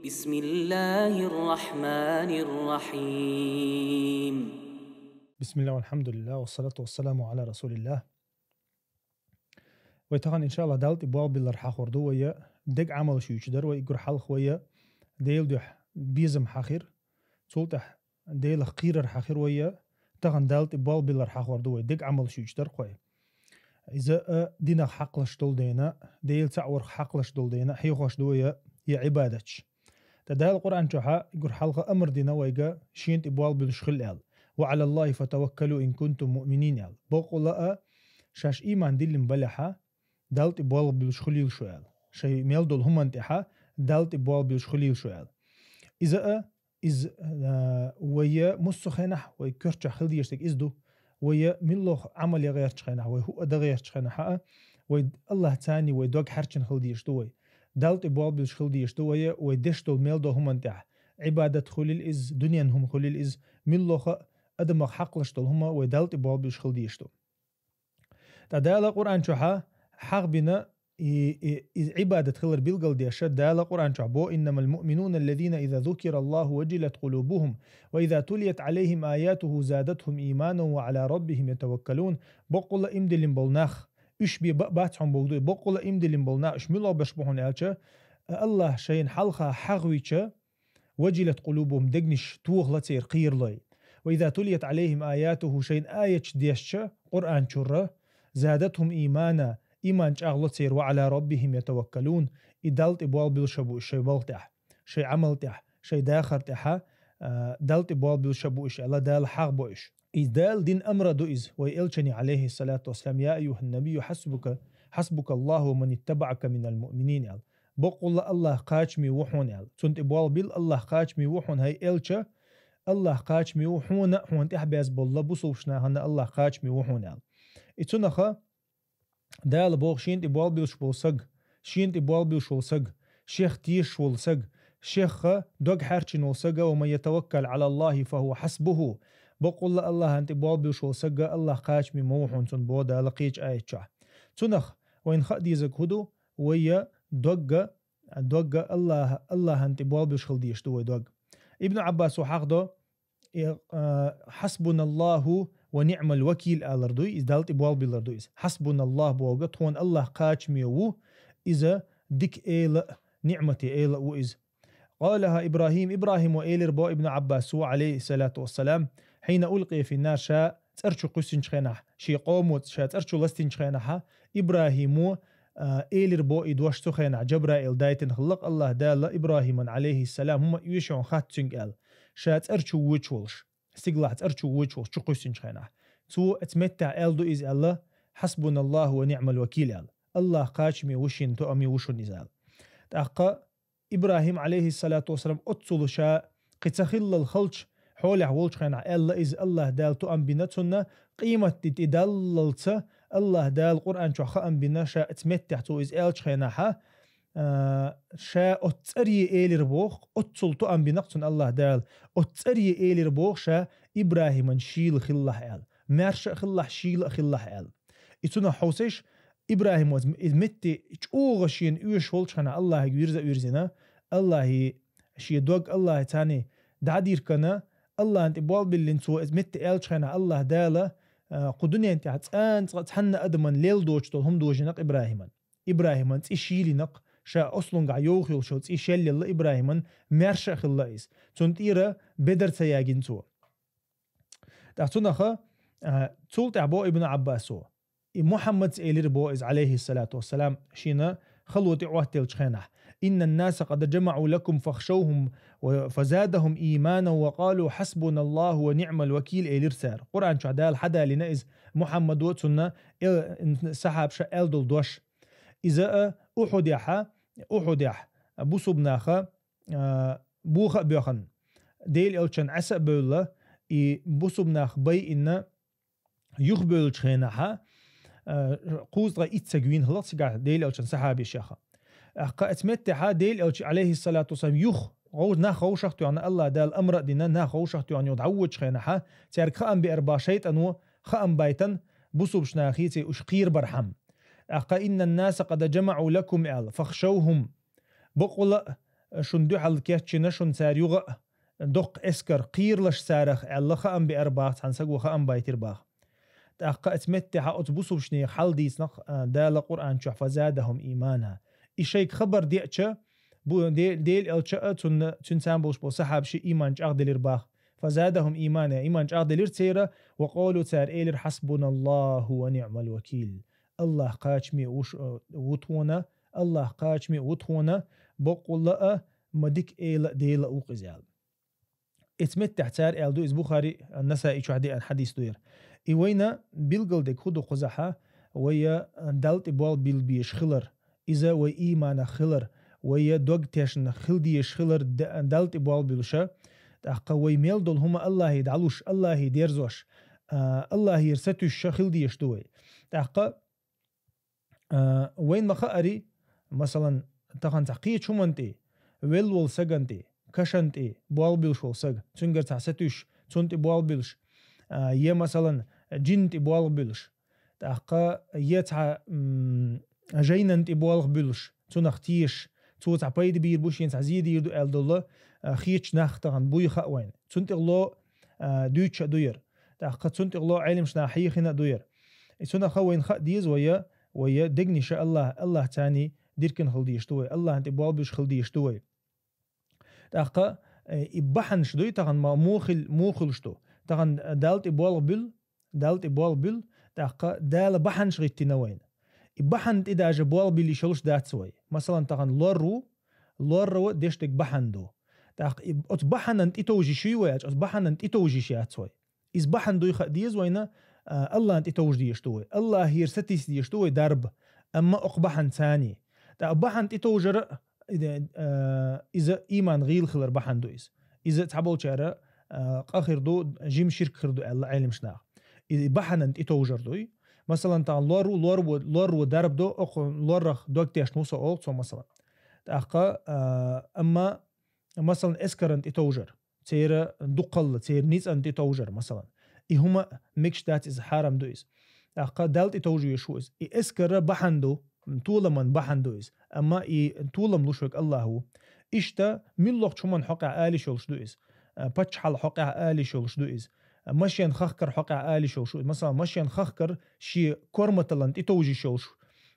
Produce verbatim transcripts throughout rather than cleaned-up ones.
بسم الله الرحمن الرحيم. بسم الله والحمد لله والصلاة والسلام على رسول الله. Вай тахан, иншаллах, Далла тӀе болх биллар хьахор ду вай, дега Ӏамалаш юьйцуш дар вай, уггар хьалха вай Дела дуьхьа безам хьахир, цул тӀехьа Делах кхерар хьахир вай, тахан Далла тӀе болх биллар хьахор ду вай, дега Ӏамалаш юьйцуш дар вай. Иза а динах хьакхалаш долу дена, Дела цаӀ варх хьакхалаш долу дена, хьехош ду вай я Ӏибадаташ. ТӀа Дала Къуръан чохьа уггар хьалха амар дина вайга, шена тӀе болх биллаш хила аьлла. «وعلى الله فتوكلوا إن كنتم مؤمنين», аьлла. Боккъала а, шаьш иман диллина балехьа, Далла тӀе болх биллаш хуьлийла шу аьлла. Шайн мел долу хӀуманна тӀехьа Далла тӀе болх биллаш хуьлийла шу аьлла. Иза а, иза, а, вай муссу хенахь, вай коьртачохь хила дезаш дерг иза ду. Вай муьлхха Ӏамал ян гӀертачу хенахь, вай хӀуъа дан гӀертачу хенахь а, вай Аллах царний вай дог хьаьрчина хила дезаш ду вай. Далла тӀе болх биллаш хила дезаш ду вай, вай деш долу мел долу хӀуманна тӀехь. Ӏибадат хуьлийла иза, дуьненан хӀума хуьлийла иза, муьлхха а адамах хьакхалаш долу хӀума вай Далла тӀе болх биллаш хила дезаш ду. ТӀа Дала Къуръан чохьа хьахбина и, и, и Ӏибадат хилар билгалдеша, Дала Къуръан чохь бо: «إنما المؤمنون الذين إذا ذكر الله وجلت قلوبهم وإذا تليت عليهم آياته زادتهم إيمانا وعلى ربهم يتوكلون». Боккъала иман диллина болу нах, уьш бен ба-, бац хьуна боху ду, боккъала иман диллина болу нах, уьш муьлха беш бу хьуна аьлча, Аллах шайна хьалха хьахвича, «وجلت قلوبهم», дегнаш тохала церан кхералой. «وإذا تليت عليهم آياته», шайна аяташ дешча, Къуръан чуьра, «زادتهم إيمانا», иман чӀагӀло церан, «وعلى ربهم يتوكلون», и Далла тӀе болх биллаш бу уьш шайн балха тӀехь, шайн Ӏамал тӀехь, шайн дахар тӀехьа, а, Далла тӀе болх биллаш бу уьш аьлла, Дала хьахбо уьш. И Дала дина амар ду иза, вай элчане, عليه الصلاة والسلام: «يا أيها النبي حسبك، حسبك الله ومن اتبعك من المؤمنين», аьлла. Боккъала Аллах кхачаме ву хьуна аьлла. Цунна тӀе болх билла, Аллах кхачаме ву хьуна, хӀай элча, Аллах кхачаме ву хьуна, хьуна тӀехь баьзна болу бусулбачу нахана Аллах кхачаме ву хьуна аьлла. И цунаха Дала боху шена тӀе болх биллаш болу саг, шена тӀе болх биллаш волу саг, шех тешаш волу саг, шеха дог хьаьрчина волу саг, «ومن يتوكل على الله فهو حسبه». Боккъала Аллахьан тӀе болх биллаш волу саг, Аллах кхачаме ма ву хьуна цунна боху Дала кхечу аят чохь. Цунах вайна хаа дезаг хӀун ду, вай догга, догга Аллах, Аллахьан тӀе болх биллаш хила дезаш ду вай дог. Ибн Ӏаббасо хьахдо, и, а, «حسبنا الله ونعم الوكيل» алар дуй, иза Далла тӀе болх биллар ду иза. «حسبنا الله» боху, тхуна Аллах кхачаме ву, иза дика эла а, ниӀмате эла а ву иза. قالها إبراهيم، ИбрахӀимо элира бо Ибн Ӏаббасо, عليه الصلاة والسلام: «حين ألقي في النار», ша цӀер чу кхуьссинчу хенахь, шен къомо ша цӀер чу ластинчу хенахьа, ИбрахӀимо, а, элира бо и дош цу хенахь, Джабраил дайтина хиллакх, Аллах Дала ИбрахӀиман, عليه السلام, хӀума оьшуш хатта цуьнга аьлла, ша цӀер чу вочу волуш, стигалахь цӀер чу вочу волуш, чу кхуьссинчу хенахь. Цо оцу меттехь аьлла ду иза аьлла: «حسبنا الله ونعم الوكيل», аьлла. Аллах кхачаме ву шена, тоаме ву шуна иза аьлла. ТӀаккха ИбрахӀим, عليه الصلاة والسلام, оццул ша кхин ца хиллал халчу хьолехь волчу хенахь аьлла иза, Аллах Дала тоам бина цунна, къематде тӀе даллалца Аллах Дала Къуръан чохь хаам бина, ша оцу меттехь цо иза аьллачу хенахьа, а, ша оцу цӀаре элира боху, оццул тоам бинакх цунна Аллах Дала, оцу цӀаре элира боху ша ИбрахӀиман шийла хиллахь аьлла, маьрша а хиллахь, шийла а хиллахь аьлла. И цунах хьовсийша, ИбрахӀимо иза, иза метте чӀогӀа шена оьшуш волчу хенахь Аллахьига вирза а вирзина, Аллахье шен дог Аллахье царний дӀадиркана, Аллахьан тӀе болх биллина цо иза метте аьллачу хенахь Аллах Дала, а, кху дуьнен тӀехь цкъа а цкъа цхьанна адаман лелла доцуш долу хӀума дожийнакх ИбрахӀиман. ИбрахӀиман цӀе шийлинакх, ша ослунгахь йовха йолуш йолу цӀе шелъелла ИбрахӀиман, маьрша а хилла иза. Цунна тӀера бедар ца ягина цо. ТӀаккха цунаха, а, цул тӀаьхьа бо Ибн Ӏаббасо. И Мухьаммадс элира бо иза, عليه الصلاة والسلام, шена хало тӀе Ӏоттаеллачу хенахь: «إن الناس قد جمعوا لكم فاخشوهم و-، فزادهم إيمانا وقالوا حسبنا الله ونعم الوكيل», элира цара. Къуръан чохь Дала хьадалийна иза Мухьаммадо, цунна эл-, сахьабаша аьлла долу дош. Иза а Ухьудехьа, Ухьудехь бусубнаха, а, боха а боьхна, Делан элчан Ӏеса а бевлла, и бусубнах байинна, юхабевллачу хенахьа, а, кхузткъа итт саг вийна хилла цигахь Делан элчан сахьабашеха. ТӀаккха оцу меттехьа Делан элча, عليه الصلاة والسلام, юха гӀов-, нах гӀовшах а тоьхна, Аллах Дала амра а дина, нах гӀовшах а тоьхна юха дӀавоьдучу хенахьа, цаьрга хаам беара бах шайтӀано, хаам байтина бусубачу нахе церан уьш кхерабархьама. ТӀаккха: «إن الناس قد جمعوا لكم», аьлла, «فاخشوهم». Бакъвала а, шун дуьхьал кечйина шун цара юха а доккха эскар, кхералаш царах аьлла, хаам беара бах, цхьана саго хаам байтира бах. ТӀаккха оцу меттехьа оцу бусалбанех хьал дийцинарг, а, Дала Къуръан чохь: «فزادهم إيمانا». И шайга хабар деача, бу-, Де-, Дела элча а, цунна, цуьнца болуш болу сахьабаш а ийман чӀагӀделира бах. «فزادهم إيمانا», ийман чӀагӀделира церан, «وقالوا», цара элира: «حسبنا الله ونعم الوكيل». АллахӀ кхачаме вуш, а, ву тхуна, АллахӀ кхачаме ву тхуна, баккъалла а, ма дика эла а, Дела а ву-кх иза аьлла. Эцу меттехь цара аьлла ду, иза Бухари, Насаи чохь деана хьадис ду яра. И вайна билгалдерг хӀун ду кхузахьа, вай Далла тӀе болх билла безаш хилар, иза вай ийманах хилар, вай дог тешна хила дезаш хилар Д-, Далла тӀе болх буьллуша, тӀаккха вай мел долу хӀума АллахӀе дӀалуш, АллахӀе дерзош, а, АллахӀера сатуьйсуша хила дезаш ду вай. ТӀаккха А, вайна ма хаари, масалан, тахана цхьа кхечу хӀуманна тӀе, велла волу сагана тӀе, кашана тӀе болх буьллуш волу сага, цуьнгара цхьа сатуьйсуш, цунна тӀе болх буьллуш, а, я, масалан, жинна тӀе болх буьллуш, тӀаккха я цхьа, м, жайнана тӀе болх буьллуш, цунах тешаш, цо цхьа пайда бийр бу, шена цхьа зе дийр ду аьлла долу, а, хеташ нах тахана буй хаьа вайна. Цунна тӀехь ло, а, дуьйцуш а ду яра. ТӀаккха цунна тӀехь ло Ӏеламнаха хьехийна а ду яра. И цунах вайна хаа деза вай, вай дегнаша АллахӀ, АллахӀ царний диркина хила дезаш ду вай, АллахӀна тӀе болх буьллуш хила дезаш ду вай. ТӀаккха, э, и бахьанаш дуй тахана ма муха хил-, муха хуьлуш ду. Тахана Далла тӀе болх буьллу, Далла тӀе болх буьллу, тӀаккха Дала бахьанаш гӀиттина вайна. И бахьана тӀе даже болх билла йиш йолуш дац вай. Масалан, тахана лор ву, лор ву деш дерг бахьана ду. ТӀаккха и оцу бахьанан тӀе товжа йиш юй вай аьлча, оцу бахьанан тӀе товжа йиш яц вай. Иза бахьана дуй хаа деза вайна, а, АллахӀна тӀе товжа дезаш ду вай. АллахӀера сатийса дезаш ду вай дарба, амма окху бахьана царний. ТӀаккха бахьана тӀе товжар а, и де-, а, иза ийман гӀийла хилар бахьана ду иза. Иза цхьаболчара, а, къа хир ду, жима ширк хир ду аьлла Ӏеламнаха. И бахьанан тӀе товжар дуй. Масалан, тахана лор ву, лор ву, лор ву дарба до, окху лорах дог тешна ву со олу цо, масалан. ТӀаккха, а, амма, масалан, эскаран тӀе товжар. Церан дукхалла, церан ницкъан тӀе товжар, масалан. И хӀума мегаш дац, иза хьарам ду иза. ТӀаккха Далла тӀе товжа везаш ву иза. И эскара бахьана ду, толаман бахьана ду иза. Амма и толам луш верг АллахӀ ву. Иштта муьлххачу хӀуманна хьокъехь ала йиш йолуш ду иза. А, паччахьалла хьокъехь ала йиш йолуш ду иза. А, машен хахкар хьокъехь ала йиш йолуш ду иза. Масалан, машен хахкар шен корматаллан тӀе товжа йиш йолуш.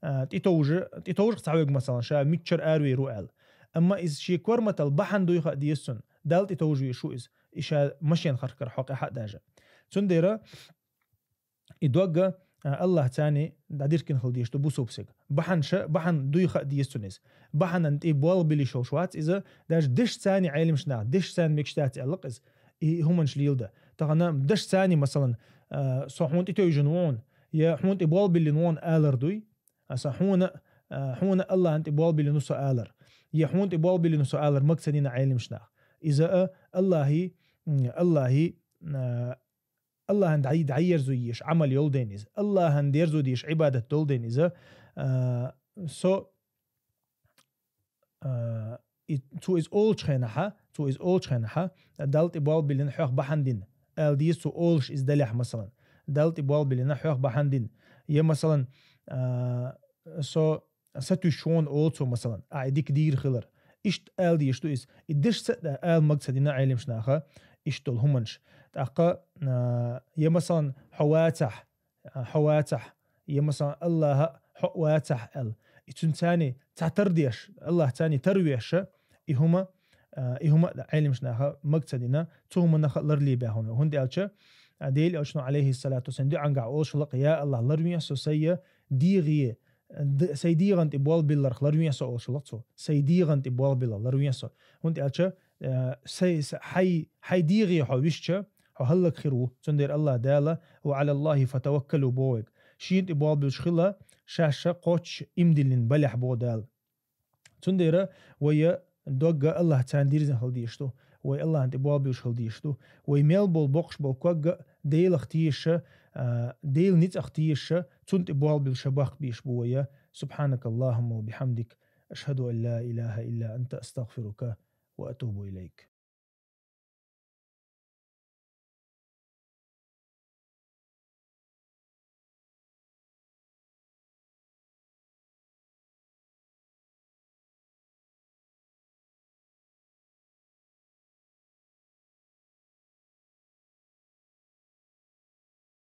А, тӀе товжа, тӀе товжа цхьа верг, масалан, ша миччара аравер ву аьлла. Амма иза шен корматалла бахьана дуй хаа деза цунна. Далла тӀе товжа везаш ву иза. И ша машен хахкар хьокъехь а даже. Цундела и дог, а, АллахӀ царний дӀадиркина хила дезаш ду бусалба сага. Бахьана ша, бахьана дуй хаа деза цунна иза. Бахьанан тӀе болх билла йиш йолуш вац иза, даже дешаца Ӏеламнаха, дешаца мегаш дац аьлла-кх иза. И хӀуманаш леладан. Тахана дешаца, масалан, а, со хьуна тӀе тевжина ву хьуна, я хьуна тӀе болх биллина ву хьуна алар дуй. Аса хьуна, а, хьуна АллахӀна тӀе болх биллина ву со алар. Я хьуна тӀе болх биллина ву со алар мага ца дина Ӏеламнаха. Иза а АллахӀе, м, АллахӀе, а, АллахӀан дӀай-, дӀайерзо езаш Ӏамал йолу ден иза. АллахӀан дерзо дезаш Ӏибадат долу ден иза. А, со, а, и, цо иза олучу хенахьа, цо иза олучу хенахьа, Далла тӀе болх биллина хьох бахьана дина. Ала деза цо олуш иза далехь, масалан. Далла тӀе болх биллина хьох бахьана дина. Я, масалан, а, со сатуьйсуш ву хьуна олу цо, масалан, ахь и дика дийр хилар. Иштта ала дезаш ду иза. И дешаца а ала мага ца дина Ӏеламнаха иштта долу хӀуманаш. ТӀаккха, а, я, масалан, хьо вацахь, а, хьо вацахь, я, масалан, АллахӀа хьо а вацахь аьлла. И цуьнан царний цхьа тар деш, АллахӀ царний тар веша, и хӀума, а, и хӀума а Ӏеламнаха мага ца дина, цу хӀуманах а ларле баьхна. ХӀунда аьлча, а, Дела элчано, Ӏалайхиссалату вассалам, дуьхьангахь олуш хилла-кх: «Я АллахӀ, ларвен со сайе дегӀе, д-, сайн дегӀан тӀе болх билларх ларвен со», олуш хилла-кх цо. «Сайн дегӀан тӀе болх билларх ларвен со». ХӀунда аьлча, э, сайн, с-, хьай, хьай дегӀе хьо висча, хьо хӀаллакьхир ву. Цундела АллахӀ Дала: «Ва Ӏалаллахи фатаваккалу», боху вайга. Шена тӀе болх буьллуш хила, шаьш кхоччуш иман диллина балехь, боху Дала. Цундела вай догга АллахӀ царна дирзина хила дезаш ду. Вай АллахӀна тӀе болх буьллуш хила дезаш ду. Вай мел болу боккхуш болу ког а Делах тешаша, а, Делан ницкъах тешаша, цунна тӀе болх буьллуша баккха безаш бу вай. Субханакаллахумма ва бихамдик. Ашхаду ан ла илаха илла анта, астагфирука ва атубу илайк.